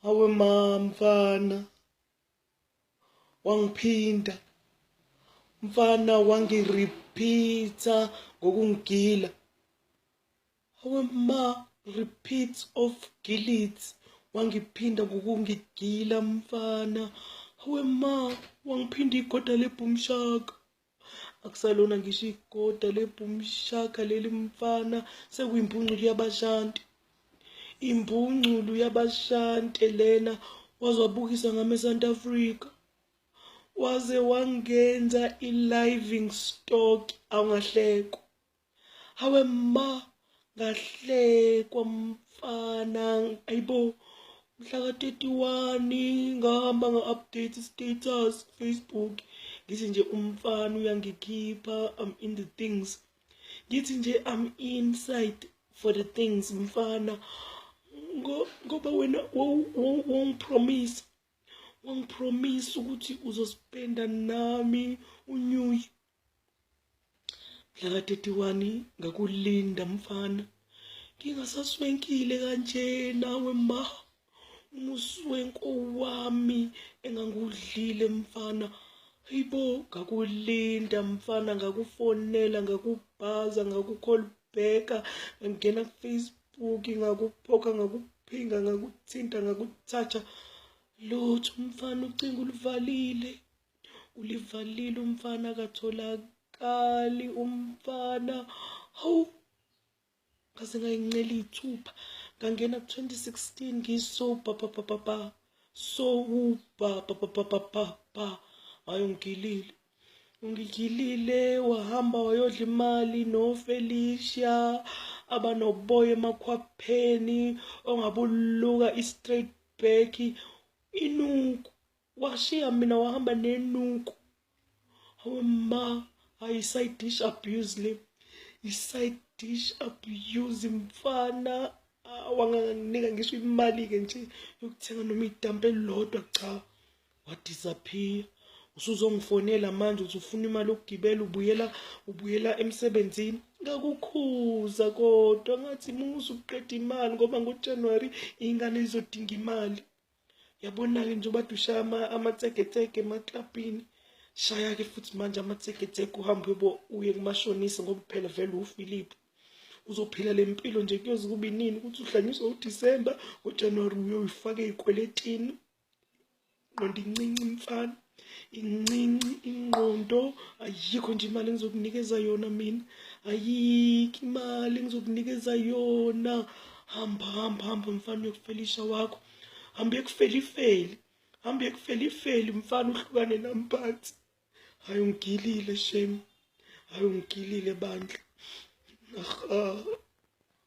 Hawe ma mfana, wangiphinda mfana, wangirepeata ngokungigila. Hawe ma, repeat of gilit, wangiphinda ngokungigila mfana. Hawe ma, wangiphinda igoda lebhumshaka. Akusalona ngisho igoda lebhumshaka leli mfana, sekuyimpunculu yabashanti, impunculu yabashante lena. Waze wabukisa ngami eSouth Africa, waze wangenza i-living stock. Awungahlekwa, hawe ma, ngahlekwa mfana. Ayibo, mhla ka-31 ngahamba nga-update status Facebook, ngithi nje umfana uyangikhipha, I'm in the things. Ngithi nje I'm inside for the things mfana, ngoba wena wongipromise, wangipromise ukuthi uzospenda nami uNew Year. Mhla ka-31 ngakulinda mfana, ngingasaswenkile kanje nawe ma, umuswenko wami engangiwudlile mfana. Hayibo, ngakulinda mfana, ngakufonela, ngakubhaza, ngaku-call back, ngangena ku-Facebook, ngakuphoka, ngakuphinga, ngakuthinta, ngakuthatha, lutho mfana. Ucingo ulivalile, ulivalile umfana, akatholakali umfana. Hawu, ngaze ngayincela iy'thupha. Ngangena ku-2016 ngisoba pa pa pa pa, soba pa pa pa pa pa pa. Hayi, ungigilile, ungigilile, wahamba wayodla imali noFelicia abanoboya emakhwapheni, ongabuluka i-straight back inuku. Washiya mina, wahamba nenuku. Hawe ma, hayi, side dish abuse le, i-side dish abuse mfana. Wanganginika ngisho imali-ke nje yokuthenga noma idampu elilodwa. Cha, wadisappear. Usuzongifonela manje uthi ufuna imali yokugibela, ubuyela emsebenzini. Ngakukhuza kodwa, ngathi musa ukuqeda imali, ngoba ngoJanuwari iy'ngane zizodinga imali. Yabona-ke, njengoba ushaya amatseketseke emaklabhini, shaya-ke futhi manje amatseketseke, uhambe uyobo uye kumashonisa, ngoba phela vele uFilip uzophila le mpilo nje kuyoze kube inini, ukuthi uhlanyiswa uDisemba, ngoJanuwari uyoyifaka ey'kweletini. Ingqondo incinci mfana, incinci ingqondo. Ayikho nje imali engizokunikeza yona mina, ayikho imali engizokunikeza yona. Hamba, hamba, hamba mfana, uyokufelisha wakho. Hamba uyekufelifeli, hamba uyekufelifeli mfana, uhlukane nami phansi. Hayi, ungigilile shame, hayi, ungigilile bandla. Aha.